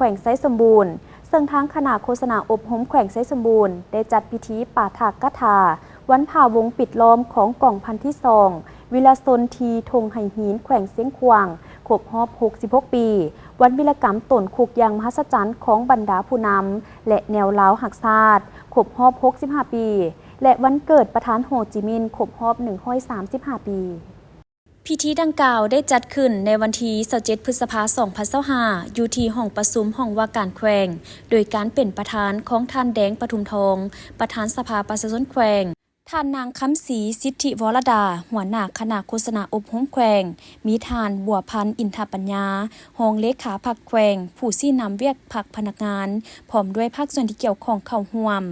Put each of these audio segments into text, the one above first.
ແຂວງໄຊສົມບູນ, ເຊິ່ງທາງຄະນະໂຄສະນາອົບຮົມແຂວງໄຊສົມບູນ ໄດ້ຈັດພິທີປາຖະກະຖາວັນພາວົງປິດລ້ອມຂອງກອງພັນທີສອງ ວິລະຊົນທີ່ທົ່ງໄຫຫີນ ແຂວງຊຽງຂວາງ ຄົບຮອບຫົກສິບຫົກປີ, ວັນວິລະກຳຕົນຄຸກຢ່າງມະຫັດສະຈັນຂອງບັນດາຜູ້ນຳ ແລະ ແນວລາວຮັກຊາດ ຄົບຮອບຫົກສິບຫ້າປີ ແລະ ວັນເກີດປະທານໂຮຈິມິນ ຄົບຮອບໜຶ່ງຮ້ອຍສາມສິບຫ້າປີ. ພິທີດັ່ງກ່າວໄດ້ຈັດຂຶ້ນໃນວັນທີຊາວເຈັດ ພຶດສະພາ ສອງພັນຊາວຫ້າ ຢູ່ທີ່ຫ້ອງປະຊຸມຫ້ອງວ່າການແຂວງ ໂດຍການເປັນປະທານຂອງທ່ານ ແດງ ປະທຸມທອງ ປະທານສະພາປະຊາຊົນແຂວງ, ທ່ານ ນາງ ຄຳສີ ສິດທິວໍລະດາ ຫົວໜ້າຄະນະໂຄສະນາອົບຮົມແຂວງ, ມີທ່ານ ບົວພັນ ອິນທະປັນຍາ ຮອງເລຂາພັກແຂວງ, ຜູ້ຊີ້ນຳວຽກພັກພະນັກງານ ພ້ອມດ້ວຍພາກສ່ວນທີ່ກ່ຽວຂ້ອງເຂົ້າຮ່ວມ.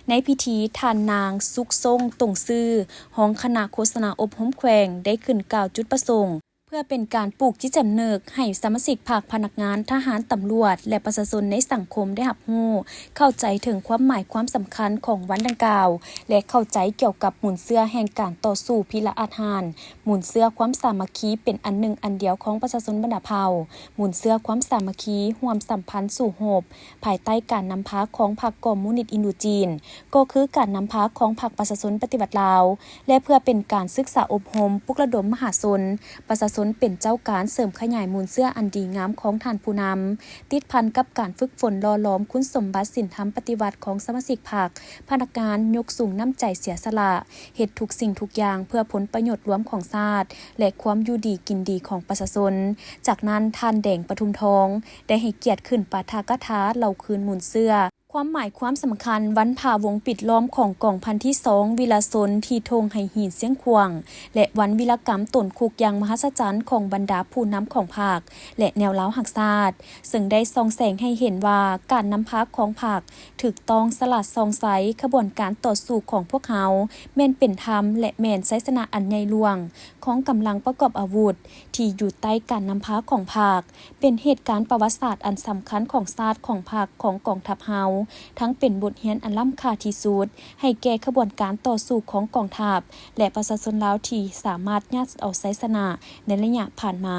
ໃນພິທີ ທ່ານ ນາງ ສຸກຊົງ ຕົງຊື່ ຮອງຄະນະໂຄສະນາອົບຮົມແຂວງ ໄດ້ຂຶ້ນກ່າວຈຸດປະສົງ ເພື່ອເປັນການປູກຈິດສຳນຶກໃຫ້ສະມາຊິກພັກ, ພະນັກງານ, ທະຫານ, ຕຳຫຼວດ ແລະ ປະຊາຊົນໃນສັງຄົມໄດ້ຮັບຮູ້ ເຂົ້າໃຈເຖິງຄວາມໝາຍຄວາມສຳຄັນຂອງວັນດັ່ງກ່າວ ແລະ ເຂົ້າໃຈກ່ຽວກັບມູນເຊື້ອແຫ່ງການຕໍ່ສູ້ພິລະອາດຫານ, ມູນເຊື້ອຄວາມສາມັກຄີເປັນອັນໜຶ່ງອັນດຽວຂອງປະຊາຊົນບັນດາເຜົ່າ, ມູນເຊື້ອຄວາມສາມັກຄີຮ່ວມສຳພັນສູ້ຮົບ ພາຍໃຕ້ການນຳພາຂອງພັກຄອມມູນິດອິນໂດຈີນ, ກໍຄືການນຳພາຂອງພັກປະຊາຊົນປະຕິວັດລາວ ແລະ ເພື່ອເປັນການສຶກສາອົບຮົມ, ປຸກລະດົມມະຫາຊົນ, ປະຊາຊົນເປັນເຈົ້າການເສີມຂະຫຍາຍມູນເຊື້ອອັນດີງາມຂອງທ່ານຜູ້ນຳ, ຕິດພັນກັບການຝຶກຝົນຫຼໍ່ຫຼອມຄຸນສົມບັດສິນທຳປະຕິວັດຂອງສະມາຊິກພັກ, ພະນັກງານ, ຍົກສູງນ້ຳໃຈເສຍສະຫຼະ, ເຮັດທຸກສິ່ງທຸກຢ່າງເພື່ອຜົນປະໂຫຍດລວມຂອງຊາດ ແລະ ຄວາມຢູ່ດີກິນດີຂອງປະຊາຊົນ. ຈາກນັ້ນ ທ່ານ ແດງ ປະທຸມທອງ ໄດ້ໃຫ້ກຽດຂຶ້ນປາຖະກະຖາເລົ່າຄືນມູນເຊື້ອ ຄວາມໝາຍຄວາມສຳຄັນວັນພາວົງປິດລ້ອມຂອງກອງພັນທີສອງ ວິລະຊົນທີ່ທົ່ງໄຫຫີນຊຽງຂວາງ ແລະ ວັນວິລະກຳຕົນຄຸກຢ່າງມະຫັດສະຈັນຂອງບັນດາຜູ້ນຳຂອງພັກ ແລະ ແນວລາວຮັກຊາດ, ເຊິ່ງໄດ້ສ່ອງແສງໃຫ້ເຫັນວ່າການນຳພາຂອງພັກຖືກຕ້ອງ, ສະຫຼາດສ່ອງໃສ, ຂະບວນການຕໍ່ສູ້ຂອງພວກເຮົາແມ່ນເປັນທຳ ແລະ ແມ່ນໄຊຊະນະອັນໃຫຍ່ຫຼວງຂອງກຳລັງປະກອບອາວຸດທີ່ຢູ່ໃຕ້ການນຳພາຂອງພັກ. ເປັນເຫດການປະຫວັດສາດອັນສຳຄັນຂອງຊາດ, ຂອງພັກ, ຂອງກອງທັບເຮົາ, ທັງເປັນບົດຮຽນອັນລ້ຳຄ່າທີ່ສຸດໃຫ້ແກ່ຂະບວນການຕໍ່ສູ້ຂອງກອງທັບ ແລະ ປະຊາຊົນລາວທີ່ສາມາດຍາດເອົາໄຊຊະນະໃນໄລຍະຜ່ານມາ.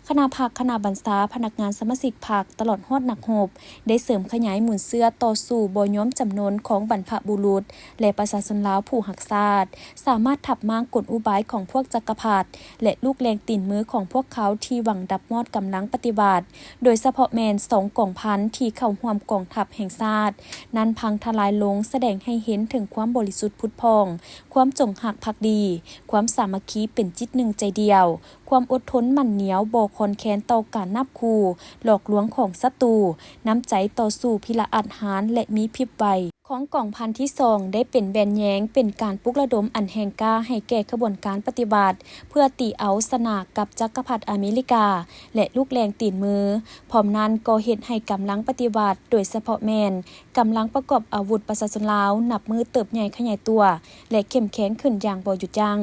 ຄະນະພັກ, ຄະນະບັນຊາ, ພະນັກງານ, ສະມາຊິກພັກ, ຕະຫຼອດຮອດນັກຮົບ ໄດ້ເສີມຂະຫຍາຍມູນເຊື້ອຕໍ່ສູ້ບໍ່ຍອມຈຳນົນຂອງບັນພະບຸລຸດ ແລະ ປະຊາຊົນລາວຜູ້ຮັກຊາດ, ສາມາດທັບມ້າງກົນອຸບາຍຂອງພວກຈັກກະພັດ ແລະ ລູກແລງຕີນມືຂອງພວກເຂົາທີ່ຫວັງດັບມອດກຳລັງປະຕິວັດ, ໂດຍສະເພາະແມ່ນສອງກອງພັນທີ່ເຂົ້າຮ່ວມກອງທັບແຫ່ງຊາດນັ້ນພັງທະລາຍລົງ, ສະແດງໃຫ້ເຫັນເຖິງຄວາມບໍລິສຸດຜຸດຜ່ອງ, ຄວາມຈົງຮັກພັກດີ, ຄວາມສາມັກຄີເປັນຈິດໜຶ່ງໃຈດຽວ, ຄວາມອົດທົນໝັ້ນໜຽວບໍ່ຄອນແຄນຕໍ່ການນາບຂູ່, ຫຼອກລວງຂອງສັດຕູ, ນ້ຳໃຈຕໍ່ສູ້ພິລະອາດຫານ ແລະ ມີພິບໄວ ຂອງກອງພັນທີສອງໄດ້ເປັນແວ່ນແຍງ, ເປັນການປຸກລະດົມອັນແຮງກ້າໃຫ້ແກ່ຂະບວນການປະຕິວັດ ເພື່ອຕີເອົາຊະນະກັບຈັກກະພັດອາເມລິກາ ແລະ ລູກແລງຕີນມື. ພ້ອມນັ້ນກໍເຮັດໃຫ້ກຳລັງປະຕິວັດ, ໂດຍສະເພາະແມ່ນກຳລັງປະກອບອາວຸດປະຊາຊົນລາວ ນັບມື້ເຕີບໃຫຍ່ຂະຫຍາຍຕົວ ແລະ ເຂັ້ມແຂງຂຶ້ນຢ່າງບໍ່ຢຸດຢັ້ງ.